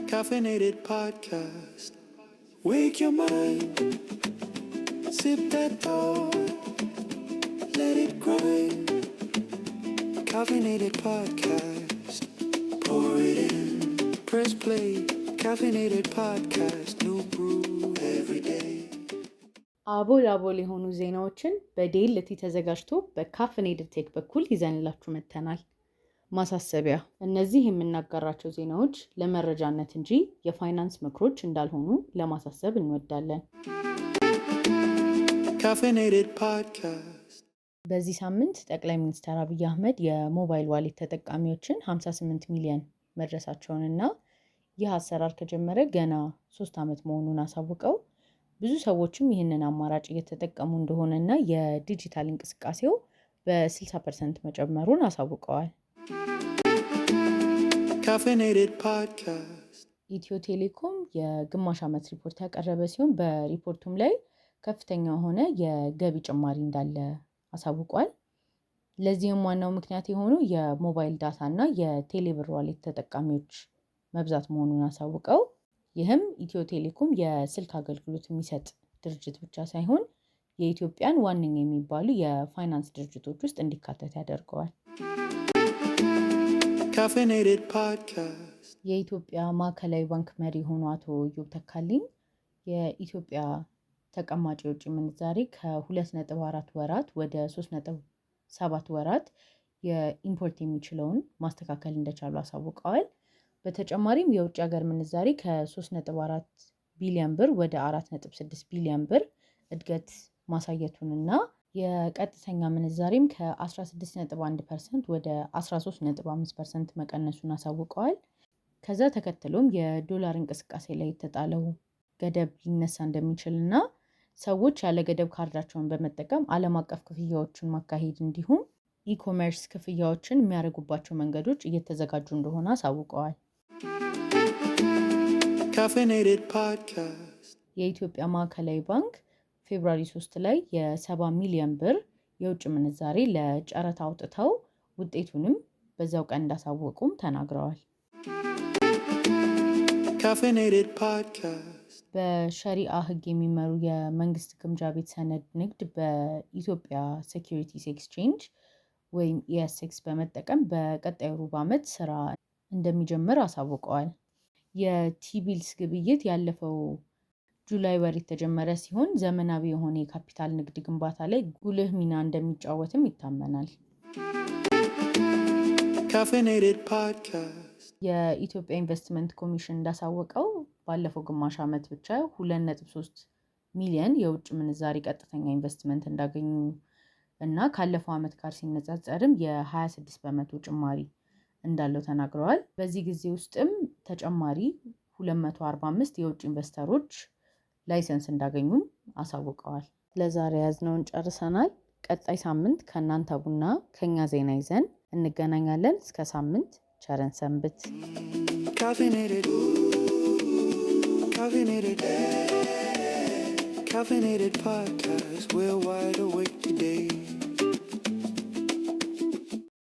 Caffeinated podcast. Wake your mind. Sip that thought. Let it grind. Caffeinated podcast. Pour it in. Press play. Caffeinated podcast. New brew every day. አቦል አቦል የሆኑ ዜናዎችን በዴልቲ ተዘጋጅቶ በ Caffeinated Tech በኩል ይዘንላችሁ መጥተናል። ማሳሰቢያ፣ እነዚህ የምናጋራቸው ዜናዎች ለመረጃነት እንጂ የፋይናንስ ምክሮች እንዳልሆኑ ለማሳሰብ እንወዳለን። Caffeinated podcast. በዚህ ሳምንት ጠቅላይ ሚኒስትር አብይ አህመድ የ mobile wallet ተጠቃሚዎችን 58 ሚሊዮን መድረሳቸውንና ይህ አሰራር ከጀመረ ገና 3 ዓመት መሆኑን አሳውቀው፣ ብዙ ሰዎችም ይህንን አማራጭ እየተጠቀሙ እንደሆነና የዲጂታል እንቅስቃሴው በ60% መጨመሩን አሳውቀዋል። Caffeinated podcast. ኢትዮ ቴሌኮም የግማሽ ዓመት ሪፖርት ያቀረበ ሲሆን፣ በሪፖርቱም ላይ ከፍተኛ የሆነ የገቢ ጭማሪ እንዳለ አሳውቋል። ለዚህም ዋናው ምክንያት የሆኑ የ mobile data እና የቴሌብር wallet ተጠቃሚዎች መብዛት መሆኑን አሳውቀው፣ ይህም ኢትዮ ቴሌኮም የስልክ አገልግሎት የሚሰጥ ድርጅት ብቻ ሳይሆን የኢትዮጵያን ዋነኛ የሚባሉ የፋይናንስ ድርጅቶች ውስጥ እንዲካተት ያደርገዋል። Caffeinated podcast. የኢትዮጵያ ማዕከላዊ ባንክ መሪ የሆኑ አቶ ኢዮብ ተካልኝ የኢትዮጵያ ተቀማጭ የውጭ ምንዛሬ ከ2.4 ወራት ወደ 3.7 ወራት የ import የሚችለውን ማስተካከል እንደቻሉ አሳውቀዋል። በተጨማሪም የውጭ ሀገር ምንዛሬ ከ3.4 ቢሊዮን ብር ወደ 4.6 ቢሊዮን ብር እድገት ማሳየቱንና የቀጥተኛ ምንዛሬም ከ16.1% ወደ 13.5% መቀነሱን አሳውቀዋል። ከዛ ተከትሎም የዶላር እንቅስቃሴ ላይ የተጣለው ገደብ ሊነሳ እንደሚችል እና ሰዎች ያለ ገደብ ካርዳቸውን በመጠቀም ዓለም አቀፍ ክፍያዎችን ማካሄድ እንዲሁም e-commerce ክፍያዎችን የሚያደርጉባቸው መንገዶች እየተዘጋጁ እንደሆነ አሳውቀዋል። Caffeinated podcast. የኢትዮጵያ ማዕከላዊ ባንክ February 3 ላይ የ70 ሚሊዮን ብር የውጭ ምንዛሬ ለጨረታ አውጥተው ውጤቱንም በዛው ቀን እንዳሳወቁም ተናግረዋል። Caffeinated podcast. በሸሪአ ሕግ የሚመሩ የመንግስት ግምጃ ቤት ሰነድ ንግድ በኢትዮጵያ Securities Exchange ወይም ESX በመጠቀም በቀጣዩ ሩብ ዓመት ስራ እንደሚጀምር አሳውቀዋል። የ T-bills ግብይት ያለፈው July ወር የተጀመረ ሲሆን፣ ዘመናዊ የሆነ የካፒታል ንግድ ግንባታ ላይ ጉልህ ሚና እንደሚጫወትም ይታመናል። Caffeinated podcast. የኢትዮጵያ ኢንቨስትመንት ኮሚሽን እንዳሳወቀው፣ ባለፈው ግማሽ ዓመት ብቻ 2.3 ሚሊዮን የውጭ ምንዛሪ ቀጥተኛ ኢንቨስትመንት እንዳገኙ እና ካለፈው ዓመት ጋር ሲነጻጸርም የ26% ጭማሪ እንዳለው ተናግረዋል። በዚህ ጊዜ ውስጥም ተጨማሪ 245 የውጭ ኢንቨስተሮች license እንዳገኙም አሳውቀዋል። ለዛሬ ያዝነውን ጨርሰናል። ቀጣይ ሳምንት ከእናንተ ቡና ከኛ ዜና ይዘን እንገናኛለን። እስከ ሳምንት ቸር እንሰንብት። Caffeinated. Caffeinated. Caffeinated podcast. We're wide awake today.